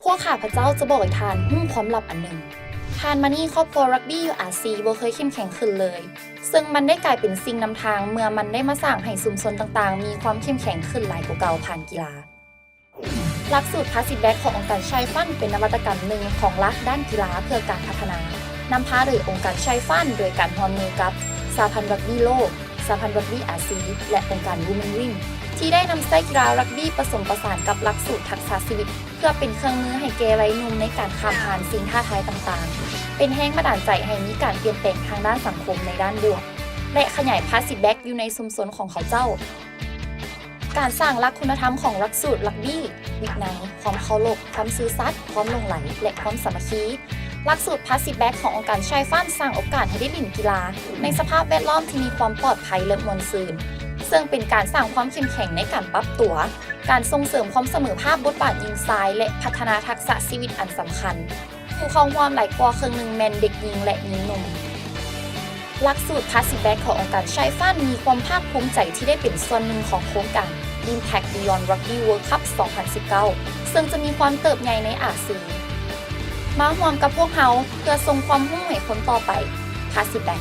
ພວກຂ້າພະເຈົ້າຈະບອກໃຫ້ທ່ານຮູ້ຄວາມລັບອັນໜຶ່ງ. ທ່ານມານີ້ຄອບຄົວຣັກບີ້ຢູ່ອາຊີບໍ່ເຄີຍເຂັ້ມແຂງຂຶ້ນເລີຍ, ເຊິ່ງມັນໄດ້ກາຍເປັນສິ່ງນຳທາງເມື່ອມັນໄດ້ມາສ້າງໃຫ້ຊຸມຊົນຕ່າງໆມີຄວາມເຂັ້ມແຂງຂຶ້ນຫຼາຍກວ່າເກົ່າຜ່ານກິລາ. ຫຼັກສູດພາສຊິດແບັກຂອງອົງການໄຊຟອນເປັນນະວັດຕະກຳໜຶ່ງຂອງລັດດ້ານກິລາເພື່ອການພັດທະນາ, ນຳພາໂດຍອົງການໄຊຟອນ ໂດຍການຮ່ວມມືກັບສະຫະພັນຣັກບີ້ໂລກ, ສະຫະພັນຣັກບີ້ອາຊີ ແລະ ອົງການ Women Wing ທີ່ໄດ້ນຳໃຊ້ກິລາຣັກບີ້ປະສົມປະສານກັບຫຼັກສູດທັກສະຊີວິດ ເພື່ອເປັນເຄື່ອງມືໃຫ້ແກ່ໄວໜຸ່ມໃນການຂ້າມຜ່ານສິ່ງທ້າທາຍຕ່າງໆ, ເປັນແຮງບັນດານໃຈໃຫ້ມີການປ່ຽນແປງທາງດ້ານສັງຄົມໃນດ້ານບວກ ແລະ ຂະຫຍາຍພາສຊິດແບັກຢູ່ໃນຊຸມຊົນຂອງເຂົາເຈົ້າ. ການສ້າງຫຼັກຄຸນນະທຳຂອງຫຼັກສູດຣັກບີ້, ວິໄນ, ຄວາມເຄົາລົບ, ຄວາມຊື່ສັດ, ຄວາມຫຼົງໄຫຼ ແລະ ຄວາມສາມັກຄີ. ຫຼັກສູດພາສຊິດແບັກຂອງອົງການໄຊຟອນສ້າງໂອກາດໃຫ້ໄດ້ຫຼິ້ນກິລາໃນສະພາບແວດລ້ອມທີ່ມີຄວາມປອດໄພ ແລະ ມ່ວນຊື່ນ, ເຊິ່ງເປັນການສ້າງຄວາມເຂັ້ມແຂງໃນການປັບຕົວ, ການສົ່ງເສີມຄວາມສະເໝີພາບບົດບາດຍິງຊາຍ ແລະ ພັດທະນາທັກສະຊີວິດອັນສຳຄັນ. ຜູ້ເຂົ້າຮ່ວມຫຼາຍກວ່າເຄິ່ງໜຶ່ງແມ່ນເດັກຍິງ ແລະ ຍິງໜຸ່ມ. ຫຼັກສູດພາສຊິດແບັກຂອງອົງການໄຊຟອນມີຄວາມພາກພູມໃຈທີ່ໄດ້ເປັນສ່ວນໜຶ່ງຂອງໂຄງການ Impact Beyond Rugby World Cup ສອງພັນສິບເກົ້າ ເຊິ່ງຈະມີຄວາມເຕີບໃຫຍ່ໃນອາຊີ. ມາຮ່ວມກັບພວກເຮົາເພື່ອສົ່ງຄວາມຮູ້ໃຫ້ຄົນຕໍ່ໄປ. ພາສຊິດແບັກ